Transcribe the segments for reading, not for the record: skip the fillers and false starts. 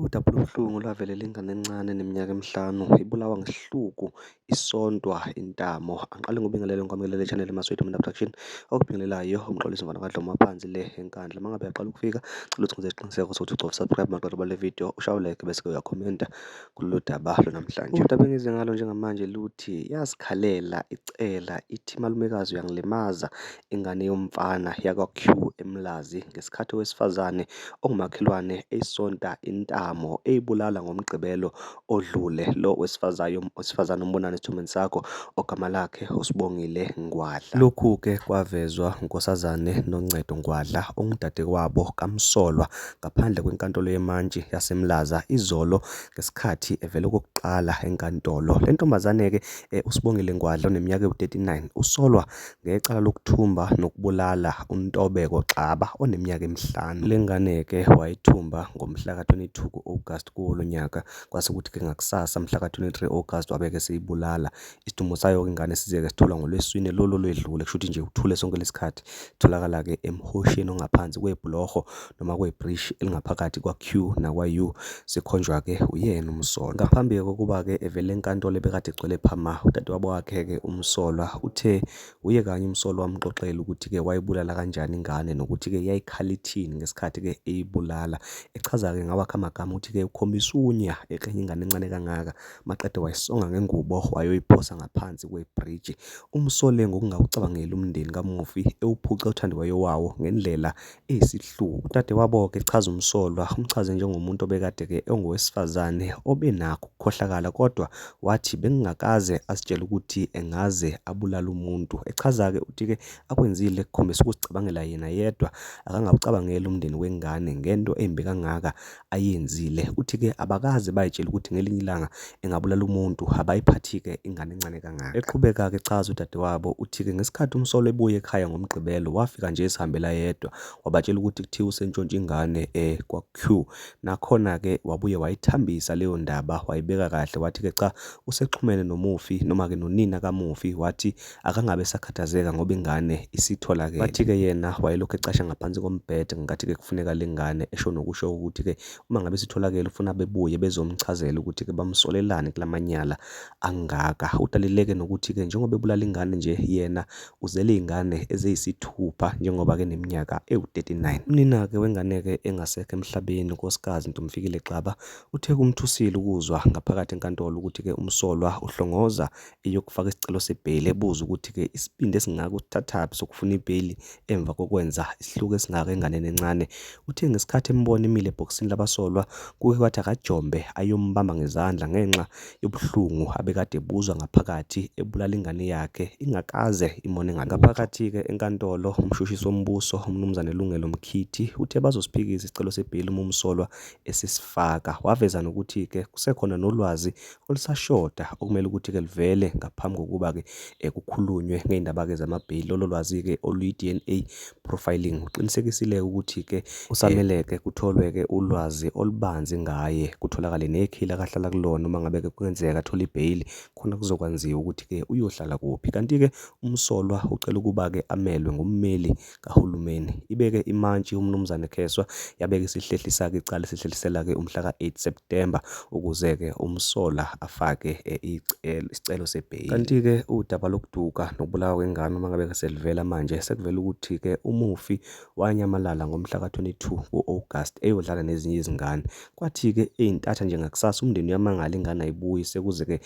Udaba olubuhlungu lwavelela ingane encane eneminyaka emihlanu ibulawa ngesihluku isontwa intamo. Angiqale ngikubingelele ngikwamukele channel Maswidi Media Production. Okubingelelayo uMxolisi Mfana kaDlomo phansi le eNkandla. Uma ngabe uyaqala ukufika, cela ukuthi ngenze isiqiniseko sokuthi ucofa subscribe maqeda ubale video, ushaye like bese uyakhomenta kulolu daba lwanamhlanje. Udaba engize ngalo njengamanje luthi yazikhalela icela ithi malumekazi uyangilimaza ingane yomfana yakwa-Q eMlazi ngesikhathi owesifazane ongumakhelwane eyisonta intamo eyibulala ngoMgqibelo odlule. Lo wesifazane ombonana esithombeni sakho ogama lakhe uSibongile Ngwadla. Lokhu-ke kwavezwa uNkosazane Noncedo Ngwadla ongudadewabo kamsolwa ngaphandle kwenkantolo yemantshi yaseMlaza izolo ngesikhathi evela okokuqala enkantolo. Le ntombazane-ke uSibongile Ngwadla oneminyaka ewu-39 usolwa ngecala lokuthumba nokubulala uNtobeko Xaba oneminyaka emihlanu. Le ngane-ke wayithumba ngomhla ka-22 ku-August kuwo lo nyaka, kwase kuthi-ke ngakusasa mhla ka-23 August wabe-ke eseyibulala. Isidumbu sayo-ke ingane size-ke sitholwa ngoLwesine lolu olwedlule, kusho ukuthi nje uthule sonke lesikhathi. Sitholakala-ke emhosheni ongaphansi kwebhuloho noma kwebrishi elingaphakathi kwa-Q nakwa-U, sikhonjwa-ke uyena umsolwa. Ngaphambi kokuba-ke evele enkantolo ebekade egcwele phama, udadewabo wakhe-ke umsolwa uthe uye kanye umsolwa wamxoxela ukuthi-ke wayibulala kanjani ingane nokuthi-ke yayikhala ithini ngesikhathi-ke eyibulala. Echaza-ke ngawakhe amagama ukuthi-ke ukhombisa unya eklenye ingane encane kangaka, maqede wayisonga ngengubo wayoyiphosa ngaphansi kwebhriji. Umsole ngokungawucabangeli umndeni kamufi ewuphuca othandiweyo wawo ngendlela eyisihluku. Udadewabo-ke echaza umsolwa, umchaze njengomuntu obekade-ke engowesifazane obenakho ukukhohlakala kodwa wathi bekungakaze azitshele ukuthi engaze abulale umuntu. Echaza-ke uthi-ke akwenzile kukhombisa ukuzicabangela yena yedwa, akangawucabangeli umndeni wengane ngento embi kangaka ayenzile. Uthi-ke abakaze bayitshele ukuthi ngelinye ilanga engabulala umuntu, abayiphathi-ke ingane encane kangaka. Eqhubeka-ke echaza udadewabo, uthi-ke ngesikhathi umsolwa ebuya ekhaya ngoMgqibelo, wafika nje ezihambela yedwa, wabatshela ukuthi kuthiwa usentshontshe ingane kwa-Q. Nakhona-ke wabuye wayithambisa leyo ndaba, wayibeka kahle, wathi-ke cha, usexhumene nomufi noma-ke nonina kamufi, wathi akangabe esakhathazeka ngoba ingane isitholakele. Bathi-ke yena wayelokhu ecasha ngaphansi kombhede ngenkathi-ke kufuneka le ngane, esho nokusho ukuthi-ke uma ngabe isitholakele ufuna bebuye bezomchazela ukuthi-ke bamsolelani kula manyala angaka. Udalile-ke nokuthi-ke njengoba ebulala ingane nje yena uzele iy'ngane eziyisithupha njengoba-ke eneminyaka ewu-39. Unina-ke wengane-ke engasekho emhlabeni uNkosikazi Ntombifikile Xaba uthe kumthusile ukuzwa ngaphakathi enkantolo ukuthi-ke umsolwa uhlongoza eyokufaka isicelo sebheyili ebuza ukuthi-ke isibindi esingaka usithathaphi sokufuna ibheyili emva kokwenza isihluku esingaka enganeni encane. Uthe ngesikhathi embona emile ebhokisini labasolwa kuke kwathi akajombe ayombamba ngezandla ngenxa yobuhlungu abekade ebuzwa ngaphakathi ebulala ingane yakhe ingakaze imone ngalutho. Ngaphakathi-ke enkantolo umshushisi wombuso uMnumzane Lungelo Mkhithi uthe bazosiphikisa isicelo sebheyili uma umsolwa esisifaka. Waveza nokuthi-ke kusekhona nolwazi olusashoda okumele ukuthi-ke luvele ngaphambi kokuba-ke kukhulunywe ngey'ndaba-ke zamabheyili. Lolo lwazi-ke oluyi-D_N_A profiling uqinisekisile ukuthi-ke kusamele-ke kutholwe-ke ulwazi olubanzi ngaye, kutholakale nekheli akahlala kulona uma ngabe-ke kungenzeka athole ibheyili khona kuzokwaziwa ukuthi-ke uyohlala kuphi. Kanti-ke umsolwa ucela ukuba-ke amelwe ngummeli kahulumeni. Ibeke imantshi uMnumzane Kheswa yabeka isihlehlisa-ke icala isihlehlisela-ke umhla ka-8 September ukuze-ke umsolwa afake isicelo sebheyili. Kanti-ke udaba lokuduka nokubulawa kwengane uma ngabe selivela manje sekuvela ukuthi-ke umufi wanyamalala ngomhla ka-22 ku-August eyodlala nezinye izingane. Kwathi-ke ey'ntatha nje ngakusasa umndeni uyamangala ingane ayibuyi sekuze-ke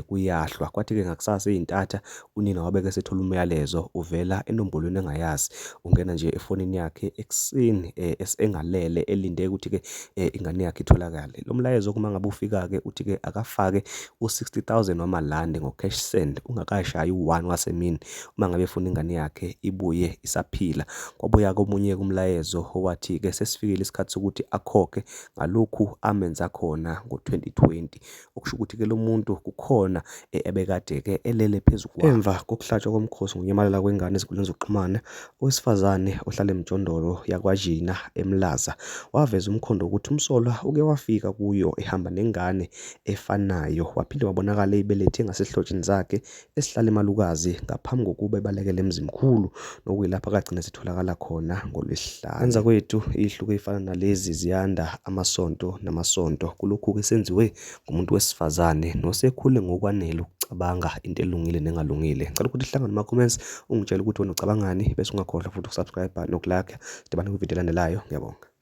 kuyahlwa. Kwathi-ke ngakusasa ey'ntatha unina wabe-ke esethola umyalezo uvela enombolweni engayazi. Ungena nje efonini yakhe ekuseni engalele elinde ukuthi-ke ingane yakhe itholakale. Lo mlayezo uma ngabe ufika-ke uthi-ke akafake u-60 000 wamalandi ngo-cash send ungakashayi u-1 wasemini uma ngabe efuna ingane yakhe ibuye isaphila. Kwabuya komunye umlayezo owathi-ke sesifikile isikhathi sokuthi akhokhe ngalokhu amenza khona ngo-2020. Okusho ukuthi-ke lo muntu kukhona ebekade-ke elele phezu kwayo. Emva kokuhlatshwa komkhosi ngokunyamalala kwengane ezinkundleni zokuxhumana, owesifazane ohlala emjondolo yakwaJina eMlaza waveza umkhondo wokuthi umsolwa uke wafika kuyo ehamba nengane efanayo waphinde wabonakala eyibelethe ngasezihlotsheni zakhe esihlala eMalukazi ngaphambi kokuba ebalekele eMzimkhulu nokuyilapho akagcina esetholakala khona ngoLwesihlanu. Enza kwethu iy'hluku ey'fana nalezi ziyanda amasonto namasonto. Kulokhu-ke senziwe ngumuntu wesifazane nosekhule ngokwanele ukucabanga into elungile nengalungile. Ngicela ukuthi sihlangane kuma-comments ungitshele ukuthi wena ucabangani bese ungakhohlwa futhi uku-subscribe noku-like. Sidibane kwividiyo elandelayo. Ngiyabonga.